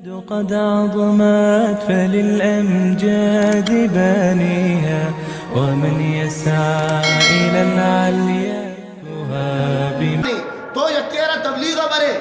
قد عظمت فللأمجاد بانيها، ومن يسعى إلى العليا يهاب. تو یکے ءَ را تبلیغ ءَ برے،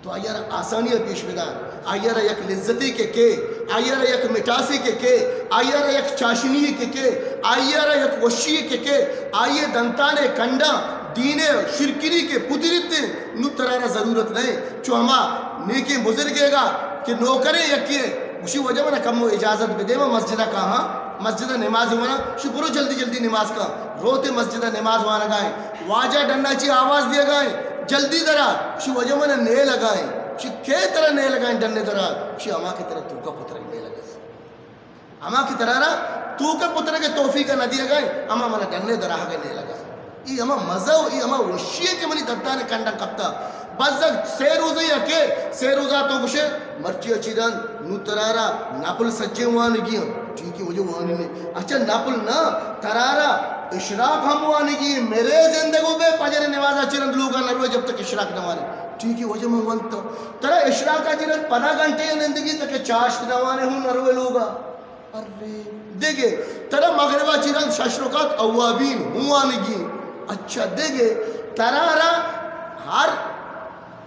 تو آئی ءَ را آسانی ءَ پیش بدار، آئی ءَ را یک لذتے کہ کے، آئی ءَ را یک مٹاسے کہ کے، آئی ءَ را یک چاشنی کہ کے، آئی ءَ را یک وشی کہ کے، آئی ءِ دنتان ءِ کنڈاں دین ءِ شرکنی کہ پترت، نوں ترا را ضرورت نہ، چو ہما نیکیں بزرگے گا کہ نوکریں یکے، گوشی، واجہ منا کمو اجازت بدے، من مسجد ءَ کاہاں، مسجد ءَ نماز واناں. شی برو جلدی جلدی نماز کن. روتے مسجد ءَ نماز وانگا ایں. واجہ ڈنا چی آواز دیگا ایں، جلدی درا. شی واجہ منا نیلگا ایں. شی کئے ترا نیلگا ایں ڈنے درا؟ شی ہما کہ ترا توکا پترگ نیلگا ایں. ہما کہ ترا را توکا پترگ توفیق نہ دیگا ایں، ہما منا ڈنے درا ہگا نیلگا ایں. ای ہما مزہ و ای ہما وشی ایں کہ منی ددان کنڈاں کپتا. بزگ سے روزے یا کہ سے روزا تو گوشے، مرچی اچی رند نوں ترا را نپل سجیں وانگی ایں. ٹھیک ہے، واجہ واننے. اچھا، نپل نہ، ترا را اشراق ہم وانگی ایں. مرے زندگ بے، فجر نماز اچی رند لوگا نروے جب تک اشراق نہ وانے. ٹھیک ہے، واجہ من ونتا. ترا اشراق اچی رند پدا گھنٹے نندگی تک چاشت نہ وانے ہوں نروے لوگا. ارے، دگہ ترا مغربا چی رند شش رکعت اوابین ہوں وانگی. اچھا، دگہ ترا را ہر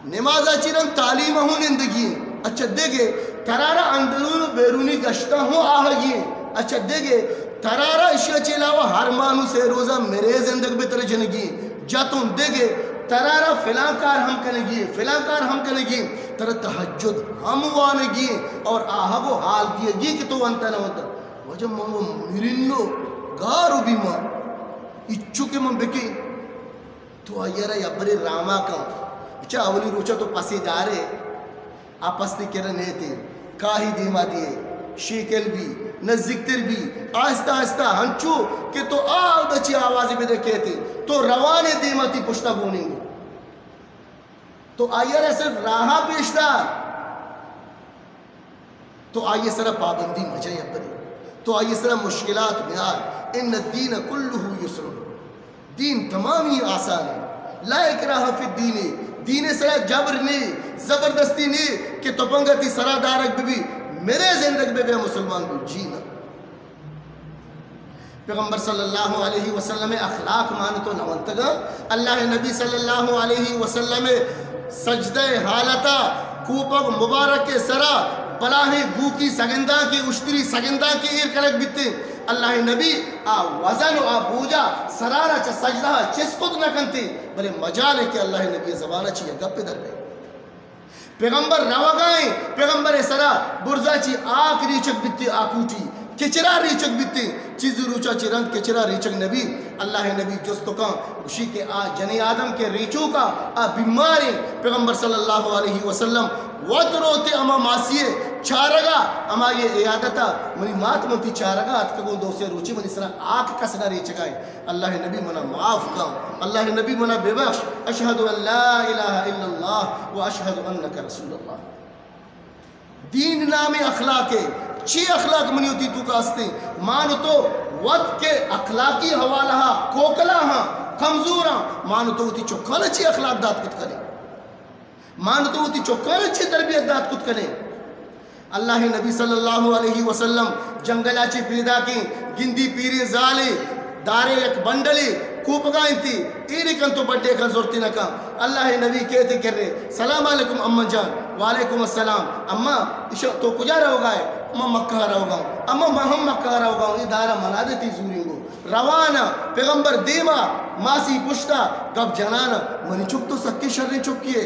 نمازا چی رند تعلیم ہوں نندگی. اچھا، دگہ ترا را اندرون و بیرونی گشتاں ہوں آہگی. اچھا، دگہ ترا را اشیا چی علاوہ ہر ماہ نوں سے روزا مرے زندگ بے ترا جنگی. جتون دگہ ترا را فلاں کار ہم کنگی، فلاں کار ہم کنگی، ترا تہجد ہم وانگی اور آہگ و حال دیگی کہ تو ونتا نہ ونتا. واجہ من و منیرینو گار و بیما، اچو کہ من بکیں. تو آئی را یبرے راما کن. اچھا، اولی روچا تو پسے دارے، آ پستے کرا نیتے، کاہی دیما دیے، شیکل بی، نزیکتر بی، آہستہ آہستہ ہنچو کہ تو آ اودا چی آوازے بدے کیتے، تو روانے دیما تی پشتا گوننگو. تو آئی را صرف راہا پیش دار. تو آئی سرا پابندی مجن یبرے. تو آئی سرا مشکلات میار. ان الدین کلہ یسر. دین تمامی آسان ایں. لا اکراہ فی الدین. دین سرا جبر نے، زبردستی نے کہ تپنگا تی سرا دارگ ببی، مرے زندگ ببے مسلمان بو. جی نہ. پیغمبر صلی اللہ علیہ وسلم اخلاق مان تو نہ ونتگا. اللہ نبی صلی اللہ علیہ وسلم سجدہ حالتا کوپگ مبارک سرا بلاہیں گوکی سگنداں کے، اشتری سگنداں کے ایر کنگ بیتے. اللہ نبی آ وزن و آ بوجا سرارا چہ سجدہ چست کت نہ کنتے، بلے مجال ہے کہ اللہ نبی زبانا چی گپ در بے. پیغمبر روگا ایں، پیغمبر سرا برزا چی آک ریچگ بیتی، آکوٹی کچرا ریچگ بیتی. چیزی روچا چی رند کچرا ریچگ نبی. اللہ نبی جست کن، گوشی کہ آ جنی آدم کہ ریچوکا، آ بیماریں. پیغمبر صلی اللہ علیہ وسلم وت روتے اما ماسیے چارگا، اما یہ عیادتا، منی مات منتی چارگا اتکگوں دو سے روچی منی سرا آک کس نہ ریچگائیں. اللہ نبی منا معاف کن، اللہ نبی منا ببخش. اشہد ان لا الہ الا اللہ و اشہد انک رسول اللہ. دین نام اخلاق ہے. چی اخلاق منی وتی توکا ہستیں؟ مان تو وت کے اخلاقی حوالہ کوکلا ہاں، کمزور ہاں، مان تو وتی چکانا چی اخلاق دات کت کنے؟ مان تو وتی چکانا چی تربیت دات کت کنے؟ اللہ نبی صلی اللہ علیہ وسلم جنگلا چی پیداکیں گندی پیریں زالے دارے یک بنڈلے کوپگا انتی، ایرے کن تو بڈے کن زرتی نہ کن. اللہ نبی کیتے کرے، سلام علیکم اماں جان. وعلیکم السلام. اماں، ایشا تو کجا روگا ہے؟ من مکہ روگا ہوں. اماں، من ہم مکہ روگا ہوں. یہ دارا منا دے تی زوری گو. روانا پیغمبر دیما، ماسی پشتا، گپ جنانا، منی چک تو سکے شریں چکے.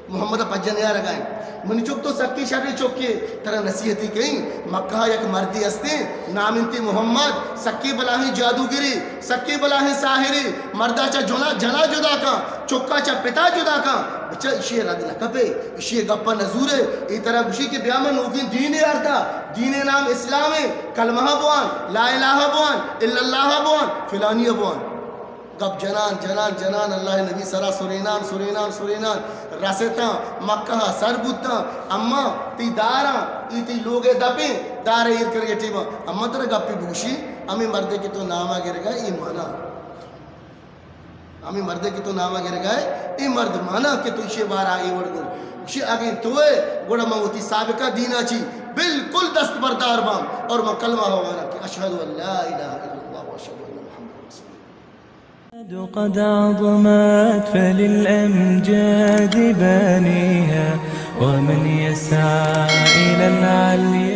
محمد ء پجہ نیارگا انت. منی چک تو سکیں شریں چکے، ترا نصیحتی کئیں. مکہ ء یک مردے استیں، نام انتی محمد، سکیں بلاہیں جادوگرے، سکیں بلاہیں ساحرے. مردا چہ جنا، جنا جدا کن، چکا چہ پتا جدا کن. بچہ ایشی ء رد نہ کپے، ایشی ء گپا نہ زورے. اے ترا گوشی کہ بیا من نوکیں دینے آرتا، دینے نام اسلام ایں، کلمہ بوان، لا الہ بوان، الا اللہ بوان، فلانی بوان. گپ جنان، جنان، جنان، اللہ نبی سرا سرینان، سرینان، سرینان، رستاں، مکہ سر بوتاں. اما تی داراں، ای تی لوگے دپیں، دار ایر کرگے ٹیما. اما ترا گپی بگوشی، ہمیں مردے کہ تو ناما گرگا، ای مانا. ہمیں مردے کہ تو ناما گرگا ہے، ای مرد مانا کہ تو ایشی بارا ای وڑ گو. گوشی اگیں تو ئے، گڑا من وتی سابقہ دینا چی بالکل دست بردار باں اور من کلمہ واناں کہ اشہد ان لا الہ الا اللہ و اشہد ان محمد رسول اللہ۔ قد عظمت فللأمجاد بانيها، ومن يسعى إلى العلي